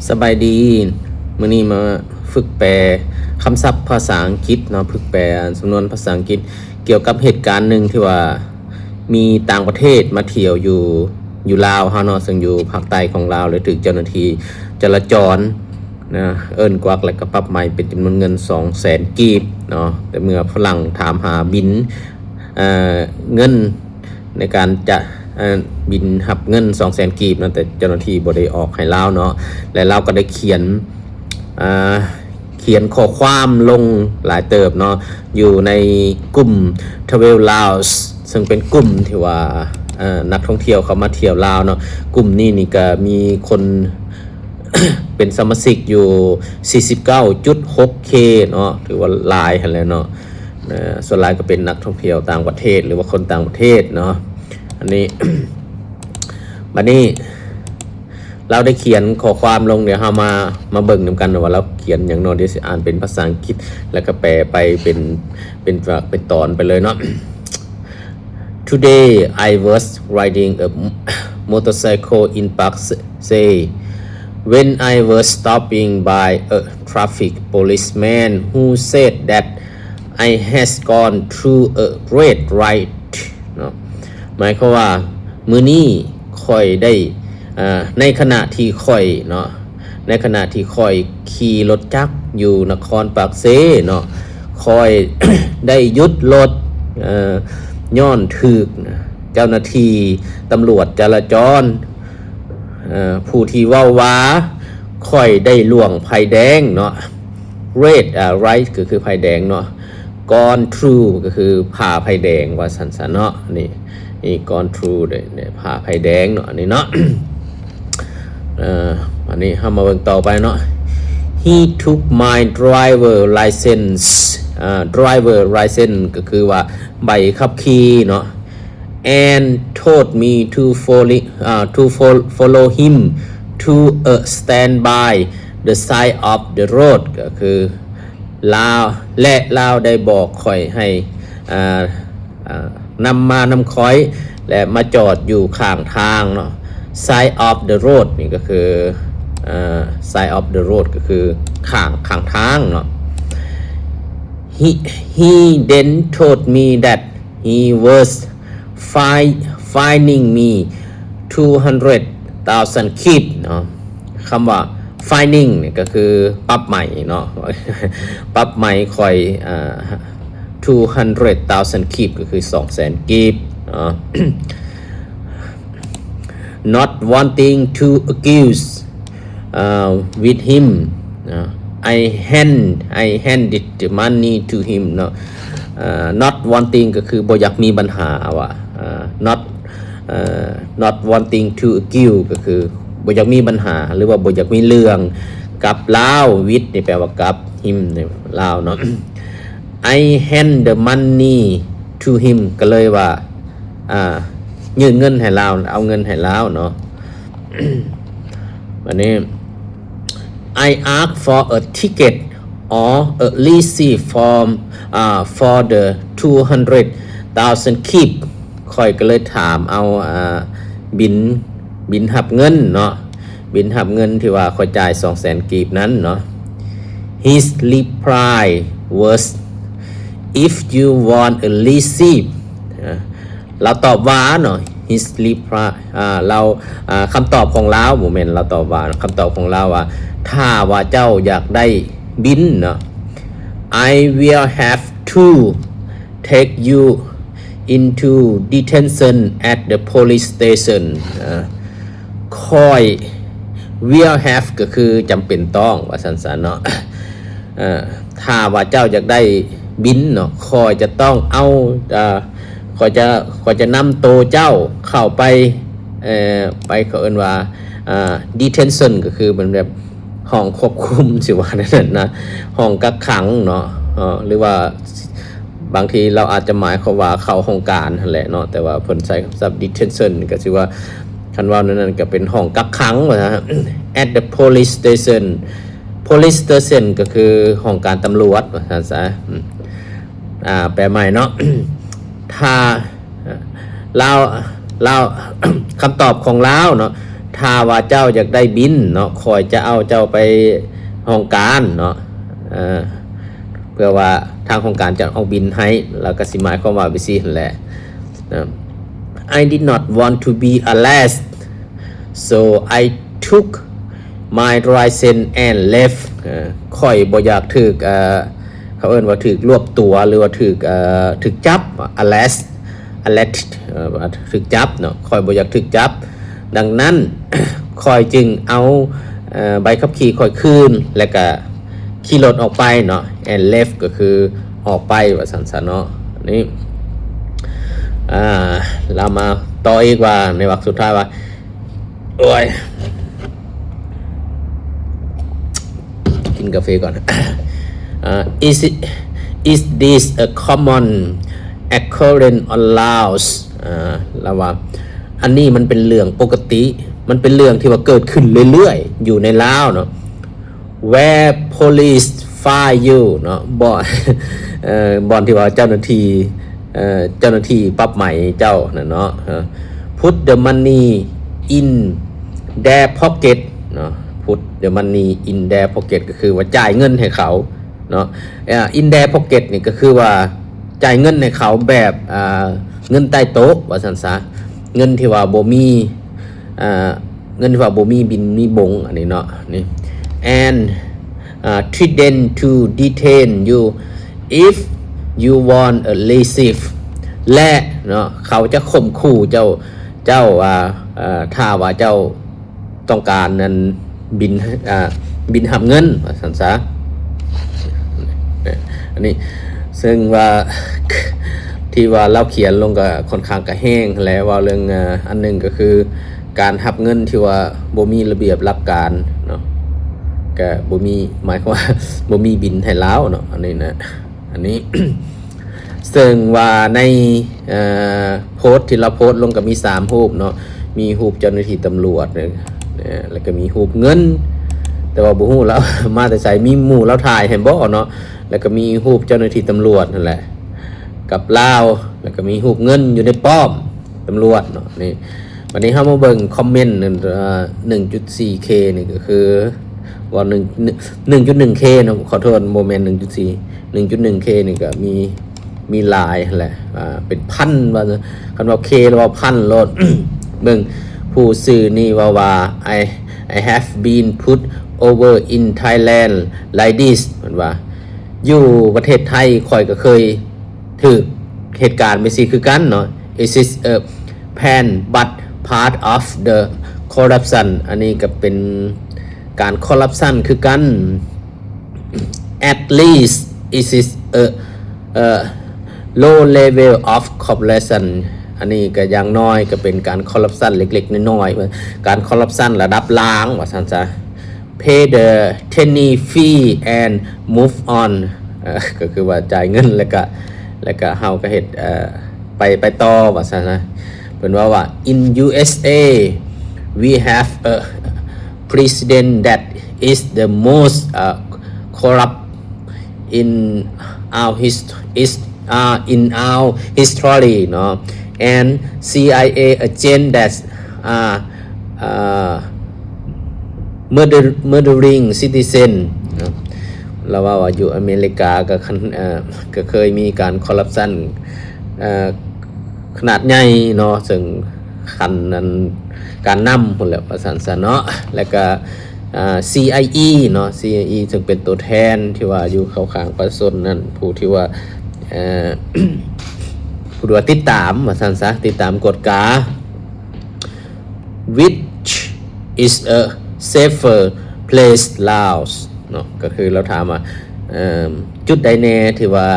ສະບາຍດີ ມື້ນີ້ມາຝຶກແປຄຳສັບພາສາອັງກິດເນາະ, ຝຶກແປສຳນວນພາສາອັງກິດ ກ່ຽວກັບເຫດການໜຶ່ງທີ່ວ່າມີຕ່າງປະເທດມາທ່ຽວຢູ່ ຢູ່ລາວເຮົາເນາະ, ເຊິ່ງຢູ່ພາກໃຕ້ຂອງລາວ ແລະ ຖືກເຈົ້າໜ້າທີ່ຈະລາຈອນນະ ເອີ້ນກວັກ ແລະ ກໍປັບໃໝເປັນຈຳນວນເງິນສອງແສນກີບເນາະ, ແຕ່ເມື່ອຝຣັ່ງຖາມຫາບິນ ເອີ ເງິນ ໃນການຈະ ເອີ ບິນຮັບເງິນສອງແສນກີບນັ້ນ ແຕ່ເຈົ້າໜ້າທີ່ບໍ່ໄດ້ອອກໃຫ້ລາວເນາະ ແລະ ລາວກໍໄດ້ຂຽນ ເອີ ຂຽນຂໍ້ຄວາມລົງຫຼາຍເຕີບເນາະ ຢູ່ໃນກຸ່ມ Travel Laos ເຊິ່ງເປັນກຸ່ມທີ່ວ່າ ເອີ ນັກທ່ອງທ່ຽວເຂົ້າມາທ່ຽວລາວເນາະ. ກຸ່ມນີ້ນີ້ກໍມີຄົນ ເປັນສະມາຊິກຢູ່ສີ່ສິບເກົ້າຈຸດຫົກເຄເນາະ, ຖືວ່າຫຼາຍຫັ້ນແຫຼະເນາະ. ເອີ ສ່ວນຫຼາຍກໍເປັນນັກທ່ອງທ່ຽວຕ່າງປະເທດ ຫຼືວ່າຄົນຕ່າງປະເທດເນາະ. ອັນນີ້ ບັດນີ້ລາວໄດ້ຂຽນຂໍ້ຄວາມລົງ, ດຽວເຮົາມາ ມາເບິ່ງນຳກັນວ່າລາວຂຽນຫຍັງເນາະ. ດຽວຊິອ່ານເປັນພາສາອັງກິດ ແລ້ວກໍແປໄປເປັນ ເປັນ ເປັນຕອນໄປເລີຍເນາະ. Today I was riding a motorcycle in Pak Se when I was stopped by a traffic policeman who said that I had gone through a red light ເນາະ. ໝາຍຄວາມວ່າ ມື້ນີ້ຂ້ອຍໄດ້ ເອີ ໃນຂະນະທີ່ຂ້ອຍເນາະ ໃນຂະນະທີ່ຂ້ອຍຂີ່ລົດຈັກຢູ່ນະຄອນປາກເຊເນາະ, ຂ້ອຍໄດ້ຢຸດລົດ ເອີ ຍ້ອນຖືກເຈົ້າໜ້າທີ່ຕຳຫຼວດຈະລາຈອນ ເອີ ຜູ້ທີ່ເວົ້າວ່າ ຂ້ອຍໄດ້ລ່ວງໄຟແດງເນາະ. Red ອາ light ກໍຄືໄຟແດງເນາະ, gone through ກໍຄືຜ່າໄຟແດງວ່າຊັ້ນຊະເນາະ. ນີ້ ນີ້ gone through ເດ້ ຜ່າໄຟແດງເນາະ ອັນນີ້ເນາະ. ເອີ ອັນນີ້ເຮົາມາເບິ່ງຕໍ່ໄປເນາະ. He took my driver license ອາ driver license ກໍຄືວ່າໃບຂັບຂີ່ເນາະ, and told me to follow ອາ to fol- follow him to a stand by the side of the road ກໍຄືລາວ ແລະ ລາວໄດ້ບອກຂ້ອຍໃຫ້ ອາ ອາ ນຳມານຳຂ້ອຍ ແລະ ມາຈອດຢູ່ຂ້າງທາງເນາະ. Side of the road ນີ້ກໍຄື ອາ side of the road ກໍຄືຂ້າງ ຂ້າງທາງເນາະ. He he then told me that he was fi- fining me two hundred thousand kip ເນາະ. ຄຳວ່າ fining ນີ້ກໍຄືປັບໃໝເນາະ, ປັບໃໝຂ້ອຍ ເອີ two hundred thousand kip ກໍຄືສອງແສນກີບເນາະ. Not wanting to argue with him, I hand I handed the money to him ເນາະ. Not wanting ກໍຄືບໍ່ຢາກມີບັນຫາວ່າ not ເອີ not wanting to argue ກໍຄືບໍ່ຢາກມີບັນຫາ ຫຼືວ່າບໍ່ຢາກມີເລື່ອງກັບລາວ. With ນີ້ແປວ່າກັບ him ນີ້ລາວເນາະ. I hand the money to him ກໍເລີຍວ່າ ອ່າ ຍື່ນເງິນໃຫ້ລາວ ເອົາເງິນໃຫ້ລາວເນາະ. ບັດນີ້ I ask for a ticket or a receipt from ອ່າ for the two hundred thousand kip. ຂ້ອຍກໍເລີຍຖາມເອົາ ອ່າ ບິນ ບິນຮັບເງິນເນາະ, ບິນຮັບເງິນທີ່ວ່າຂ້ອຍຈ່າຍສອງແສນກີບນັ້ນເນາະ. His reply was, "If you want a receipt," ລາວຕອບວ່າເນາະ his reply ອ່າ ລາວ ອ່າ ຄຳຕອບຂອງລາວ ບໍ່ແມ່ນລາວຕອບວ່າ ຄຳຕອບຂອງລາວວ່າ ຖ້າວ່າເຈົ້າຢາກໄດ້ບິນເນາະ I will have to take you into detention at the police station. ເອີ ຂ້ອຍ will have ກໍຄືຈຳເປັນຕ້ອງວ່າຊັ້ນຊະເນາະ. ເອີ ຖ້າວ່າເຈົ້າຢາກໄດ້ບິນເນາະ ຂ້ອຍຈະຕ້ອງເອົາ ເອີ ຂ້ອຍຈະ ຂ້ອຍຈະນຳໂຕເຈົ້າເຂົ້າໄປ ເອີ ໄປ ເຂົາເອີ້ນວ່າ ອ່າ detention ກໍຄືເປັນແບບຫ້ອງຄວບຄຸມ ຊິວ່າແນວນັ້ນນະ ຫ້ອງກັກຂັງເນາະ ເອີ ຫຼືວ່າ ບາງທີລາວອາດຈະໝາຍຄວາມວ່າເຂົ້າຫ້ອງການຫັ້ນແຫຼະເນາະ, ແຕ່ວ່າເພິ່ນໃຊ້ຄຳສັບ detention ກໍຊິວ່າ ຄັນເວົ້າແນວນັ້ນກໍເປັນຫ້ອງກັກຂັງວ່າຊັ້ນ. At the police station, police station ກໍຄືຫ້ອງການຕຳຫຼວດວ່າຊັ້ນຊະ. ອາ ແປໃໝ່ເນາະ ຖ້າ ລາວ ລາວ ຄຳຕອບຂອງລາວເນາະ ຖ້າວ່າເຈົ້າຢາກໄດ້ບິນເນາະ ຂ້ອຍຈະເອົາເຈົ້າໄປຫ້ອງການເນາະ ເອີ ເພື່ອວ່າທາງຫ້ອງການຈະອອກບິນໃຫ້ ແລ້ວກໍຊິໝາຍຄວາມວ່າໄປຊີ້ຫັ້ນແຫຼະ. I did not want to be arrested, so I took my license and left. ເອີ ຂ້ອຍບໍ່ຢາກຖືກ ເອີ ເຂົາເອີ້ນວ່າຖືກລວບຕົວ ຫຼືວ່າຖືກ ເອີ ຖືກຈັບ arrest arrest ເອີ ວ່າຖືກຈັບເນາະ ຂ້ອຍບໍ່ຢາກຖືກຈັບ. ດັ່ງນັ້ນ ຂ້ອຍຈຶ່ງເອົາ ເອີ ໃບຂັບຂີ່ຂ້ອຍຄືນ ແລ້ວກະຂີ່ລົດອອກໄປເນາະ and left ກໍຄືອອກໄປວ່າຊັ້ນຊະເນາະ. ນີ້ ອ່າ ລາວມາຕໍ່ອີກວ່າ ໃນວາກສຸດທ້າຍວ່າ ໂອ້ຍ ກິນກາເຟກ່ອນ. ອ່າ is it, is this a common occurrence on Laos? ອ່າ ລາວວ່າ ອັນນີ້ມັນເປັນເລື່ອງປົກກະຕິ ມັນເປັນເລື່ອງທີ່ວ່າເກີດຂຶ້ນເລື້ອຍໆ ຢູ່ໃນລາວເນາະ. Where police fine you ເນາະ ບ່ອນ ເອີ ບ່ອນທີ່ວ່າເຈົ້າໜ້າທີ່ ເອີ ເຈົ້າໜ້າທີ່ປັບໃໝເຈົ້ານັ້ນເນາະ. ເອີ put the money in their pocket ເນາະ put the money in their pocket ກໍຄືວ່າຈ່າຍເງິນໃຫ້ເຂົາເນາະ. ເອີ in their pocket ນີ້ກໍຄືວ່າຈ່າຍເງິນໃຫ້ເຂົາແບບ ອ່າ ເງິນໃຕ້ໂຕະວ່າຊັ້ນຊະ ເງິນທີ່ວ່າບໍ່ມີ ອ່າ ເງິນທີ່ວ່າບໍ່ມີບິນມີບົງ ອັນນີ້ເນາະ ນີ້ and ອ່າ threaten to detain you if you want a receipt ແລະເນາະ ເຂົາຈະຂົ່ມຂູ່ເຈົ້າ ເຈົ້າວ່າ ເອີ ຖ້າວ່າເຈົ້າຕ້ອງການນັ້ນ ບິນ ເອີ ບິນຮັບເງິນວ່າຊັ້ນຊະ. ອັນນີ້ ເຊິ່ງວ່າ ທີ່ວ່າລາວຂຽນລົງກໍຄ່ອນຂ້າງກະແຮງແຫຼະ ເວົ້າເລື່ອງ ເອີ ອັນໜຶ່ງກໍຄື ການຮັບເງິນທີ່ວ່າບໍ່ມີລະບຽບຫຼັກການເນາະ ກະບໍ່ມີ ໝາຍຄວາມວ່າບໍ່ມີບິນໃຫ້ລາວເນາະ ອັນນີ້ນະ ອັນນີ້ ເຊິ່ງວ່າໃນ ເອີ ໂພສທີ່ລາວໂພສລົງກໍມີສາມຮູບເນາະ ມີຮູບເຈົ້າໜ້າທີ່ຕຳຫຼວດ ເອີ ແລ້ວກໍມີຮູບເງິນ ແຕ່ວ່າບໍ່ຮູ້ລາວມາແຕ່ໃສ ມີໝູ່ລາວຖ່າຍໃຫ້ບໍ່ເນາະ ແລ້ວກໍມີຮູບເຈົ້າໜ້າທີ່ຕຳຫຼວດນັ້ນແຫຼະ ກັບລາວ ແລ້ວກໍມີຮູບເງິນຢູ່ໃນປ້ອມຕຳຫຼວດເນາະ. ນີ້ ບັດນີ້ເຮົາມາເບິ່ງຄອມເມັນ ເອີ ໜຶ່ງຈຸດສີ່ເຄ ນີ້ກໍຄື ວ່າ ໜຶ່ງ ໜຶ່ງຈຸດໜຶ່ງເຄເນາະ ຂໍໂທດ ບໍ່ແມ່ນ ໜຶ່ງຈຸດສີ່ ໜຶ່ງຈຸດໜຶ່ງເຄ ນີ້ກໍມີ ມີຫຼາຍຫັ້ນແຫຼະ ອ່າ ເປັນພັນວ່າ ຄັນວ່າເຄແລ້ວວ່າພັນໂລດ. ເບິ່ງ ຜູ້ສື່ນີ້ເວົ້າວ່າ I I have been put over in Thailand like this ເພິ່ນວ່າ ຢູ່ປະເທດໄທຂ້ອຍກໍເຄີຍຖືກເຫດການແບບຊີ້ຄືກັນເນາະ. It is a plan but part of the corruption ອັນນີ້ກໍເປັນການຄໍຣັບຊັນຄືກັນ. At least it is a, a low level of corruption. ອັນນີ້ກໍຢ່າງໜ້ອຍກໍເປັນການຄໍຣັບຊັນເລັກໆນ້ອຍໆ ການຄໍຣັບຊັນລະດັບລ່າງວ່າຊັ້ນຊະ. Pay the tiny fee and move on. ເອີ ກໍຄືວ່າຈ່າຍເງິນແລ້ວກະ ແລ້ວກະເຮົາກໍເຮັດ ເອີ ໄປ ໄປຕໍ່ວ່າຊັ້ນນະ. ເພິ່ນເວົ້າວ່າ In U S A we have a president that is the most, uh, corrupt in our his-, is, uh, in our history ເນາະ and C I A agent that, uh, uh, murder, murdering citizen ເນາະ. ລາວເວົ້າວ່າຢູ່ອາເມລິກາກໍຄັນ ເອີ ກໍເຄີຍມີການຄໍຣັບຊັນ ເອີ ຂະໜາດໃຫຍ່ເນາະ ເຊິ່ງຂັ້ນອັນການນຳພຸ້ນແຫຼະວ່າຊັ້ນຊະເນາະ. ແລ້ວກໍ ອ່າ C I E ເນາະ C I E ເຊິ່ງເປັນຕົວແທນທີ່ວ່າຢູ່ເຂົ້າຂ້າງປະຊາຊົນນັ້ນ ຜູ້ທີ່ວ່າ ເອີ ຜູ້ທີ່ວ່າຕິດຕາມວ່າຊັ້ນຊະ ຕິດຕາມກວດກາ Which is a safer place Laos ເນາະ ກໍຄືລາວຖາມວ່າ ເອີ ຈຸດໃດແດ່ທີ່ວ່າ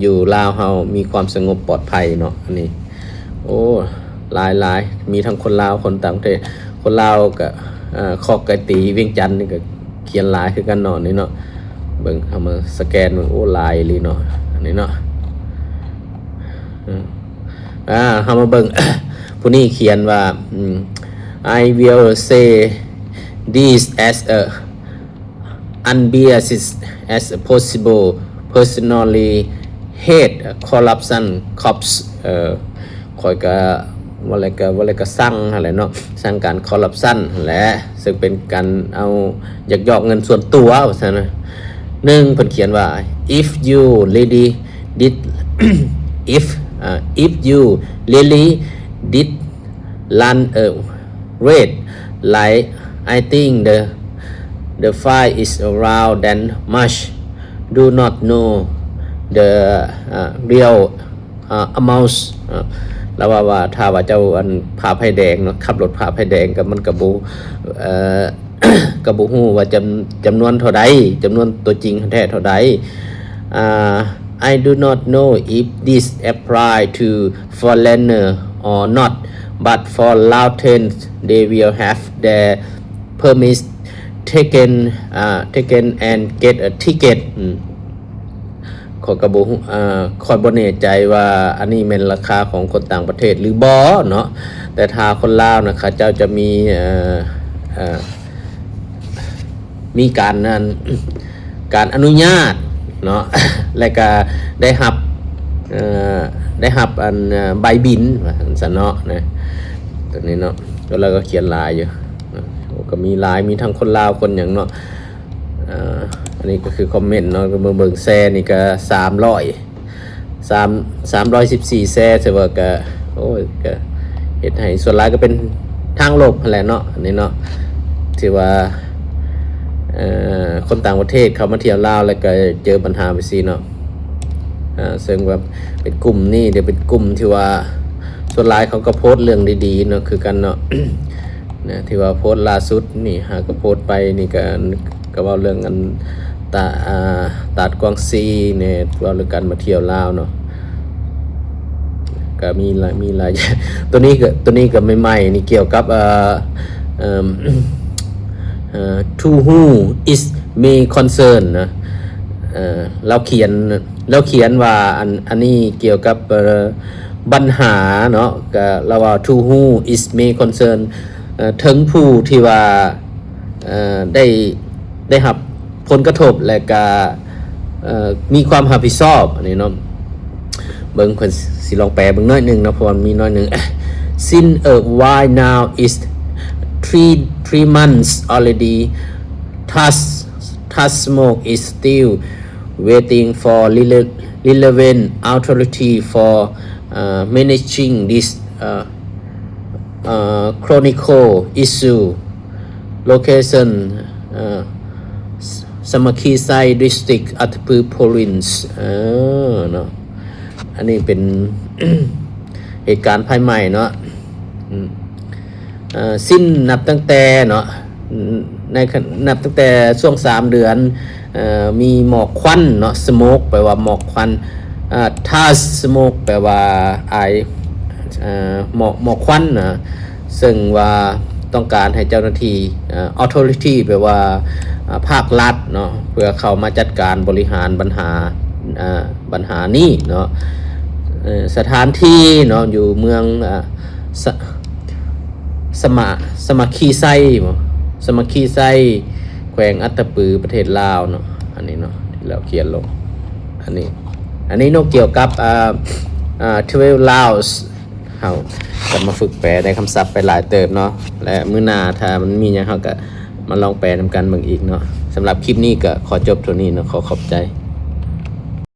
ຢູ່ລາວເຮົາມີຄວາມສະຫງົບປອດໄພເນາະ. ອັນນີ້ ໂອ້ ຫຼາຍໆ ມີທັງຄົນລາວ ຄົນຕ່າງປະເທດ. ຄົນລາວກໍ ເອີ ຄອກໄກ່ຕີວຽງຈັນນີ້ກໍຂຽນຫຼາຍຄືກັນເນາະ ນີ້ເນາະ. ເບິ່ງ ເຮົາມາສະແກນເບິ່ງ ໂອ້ ຫຼາຍອີ່ຫຼີເນາະ ອັນນີ້ເນາະ. ເອີ ອ່າ ເຮົາມາເບິ່ງ ຜູ້ນີ້ຂຽນວ່າ ອືມ I will say this as a unbiased as possible, personally hate corruption cops. ເອີ ຂ້ອຍກໍ ວ່າແລ້ວກໍ ວ່າແລ້ວກໍສັ່ງຫັ້ນແຫຼະເນາະ ສັ່ງການຄໍຣັບຊັນຫັ້ນແຫຼະ ເຊິ່ງເປັນການເອົາ ຢາກຢອກເງິນສ່ວນຕົວວ່າຊັ້ນນະ. ໜຶ່ງ ເພິ່ນຂຽນວ່າ if you really did if ອ່າ if you really did run a raid, like, I think the the file is around that much, do not know the uh, real uh, amount. ລາວເວົ້າວ່າ ຖ້າວ່າເຈົ້າ ອັນ ຝ່າໄຟແດງເນາະ ຂັບລົດຝ່າໄຟແດງ ກໍມັນກໍບໍ່ ເອີ ກໍບໍ່ຮູ້ວ່າຈຳ ຈຳນວນເທົ່າໃດ ຈຳນວນຕົວຈິງແທ້ເທົ່າໃດ. ອ່າ I do not know if this apply to foreigner or not, but for Laotian, they will have their permit taken, uh, taken and get a ticket. ຂ້ອຍກໍບໍ່ຮູ້ ຂ້ອຍບໍ່ແນ່ໃຈວ່າອັນນີ້ແມ່ນລາຄາຂອງຄົນຕ່າງປະເທດຫຼືບໍ່ເນາະ ແຕ່ຖ້າຄົນລາວນະ ເຂົາເຈົ້າຈະມີ ເອີ ເອີ ມີການ ອັນ ການອະນຸຍາດເນາະ ແລະກະໄດ້ຮັບ ເອີ ໄດ້ຮັບ ອັນ ໃບບິນວ່າຊັ້ນເນາະ ນະ ຕົວນີ້ເນາະ ແລ້ວກໍຂຽນຫຼາຍຢູ່ ໂອ້ ກໍມີຫຼາຍ ມີທັງຄົນລາວຄົນຫຍັງເນາະ. ເອີ ອັນນີ້ກໍຄືຄອມເມັນເນາະ ເບິ່ງ ເບິ່ງແຊນີ້ກໍສາມຮ້ອຍ ສາມ ສາມຮ້ອຍສິບສີ່ແຊ ຖືວ່າກໍ ໂອ້ຍ ກໍເຮັດໃຫ້ ສ່ວນຫຼາຍກໍເປັນທາງລົບຫັ້ນແຫຼະເນາະ ອັນນີ້ເນາະ ຖືວ່າ ເອີ ຄົນຕ່າງປະເທດເຂົ້າມາທ່ຽວລາວ ແລ້ວກໍເຈີບັນຫາແບບຊີ້ເນາະ ເຊິ່ງວ່າເປັນກຸ່ມນີ້ ເປັນກຸ່ມທີ່ວ່າ ສ່ວນຫຼາຍເຂົາກໍໂພສເລື່ອງດີໆເນາະ ຄືກັນເນາະ ນະ ທີ່ວ່າໂພສລ່າສຸດນີ້ ຫາກໍໂພສໄປນີ້ ກໍ ກໍເວົ້າເລື່ອງອັນ ຕາ ອາ ຕາດກວາງຊີແນ່ ເວົ້າເລື່ອງການມາທ່ຽວລາວເນາະ ກໍມີຫຼາຍ ມີຫຼາຍ ຕົວນີ້ກໍ ຕົວນີ້ກໍໃໝ່ໆນີ້ ກ່ຽວກັບ ເອີ ເອີ ເອີ To whom it may concern ນະ ເອີ ລາວຂຽນ ລາວຂຽນວ່າ ອັນ ອັນນີ້ກ່ຽວກັບ ເອີ ບັນຫາເນາະ ກໍລາວວ່າ To whom it may concern ເອີ ເຖິງຜູ້ທີ່ວ່າ ເອີ ໄດ້ ໄດ້ຮັບຜົນກະທົບ ແລະກະ ເອີ ມີຄວາມຮັບຜິດຊອບ ອັນນີ້ເນາະ ເບິ່ງ ເພິ່ນຊິລອງແປເບິ່ງໜ້ອຍໜຶ່ງເນາະ ເພາະວ່າມີໜ້ອຍໜຶ່ງ Since a while now, it's three, three months already, Taj, Taj Smoke is still waiting for rele-, relevant authority for, uh, managing this, uh, uh, chronicle issue. Location, uh, Samakhesai District, Atapu Province. ເອີ ເນາະ ອັນນີ້ເປັນ ເຫດການໄຟໄໝ້ເນາະ ອືມ ເອີ Since ນັບຕັ້ງແຕ່ເນາະ ໃນ ນັບຕັ້ງແຕ່ຊ່ວງສາມເດືອນ ເອີ ມີໝອກຄວັນເນາະ Smoke ແປວ່າໝອກຄວັນ ເອີ Taj Smoke ແປວ່າອາຍ ເອີ ໝອກ ໝອກຄວັນນະ ເຊິ່ງວ່າຕ້ອງການໃຫ້ເຈົ້າໜ້າທີ່ ເອີ authority ແປວ່າ ເອີ ພາກລັດເນາະ ເພື່ອເຂົ້າມາຈັດການບໍລິຫານບັນຫາ ເອີ ບັນຫານີ້ເນາະ ເອີ ສະຖານທີ່ເນາະ ຢູ່ເມືອງ ເອີ ສະ ສະມາ ສະມາຄີໄຊບໍ ສະມາຄີໄຊ ແຂວງອັດຕະປື ປະເທດລາວເນາະ ອັນນີ້ເນາະ ທີ່ລາວຂຽນລົງ ອັນນີ້ ອັນນີ້ເນາະ ກ່ຽວກັບ ອ່າ ອ່າ Travel Laos ເຮົາກໍມາຝຶກແປໄດ້ຄຳສັບໄປຫຼາຍເຕີບເນາະ ແລະ ມື້ໜ້າຖ້າມັນມີຫຍັງ ເຮົາກໍມາລອງແປນຳກັນເບິ່ງອີກເນາະ. ສຳລັບຄລິບນີ້ກໍຂໍຈົບເທົ່ານີ້ເນາະ. ຂໍຂອບໃຈ.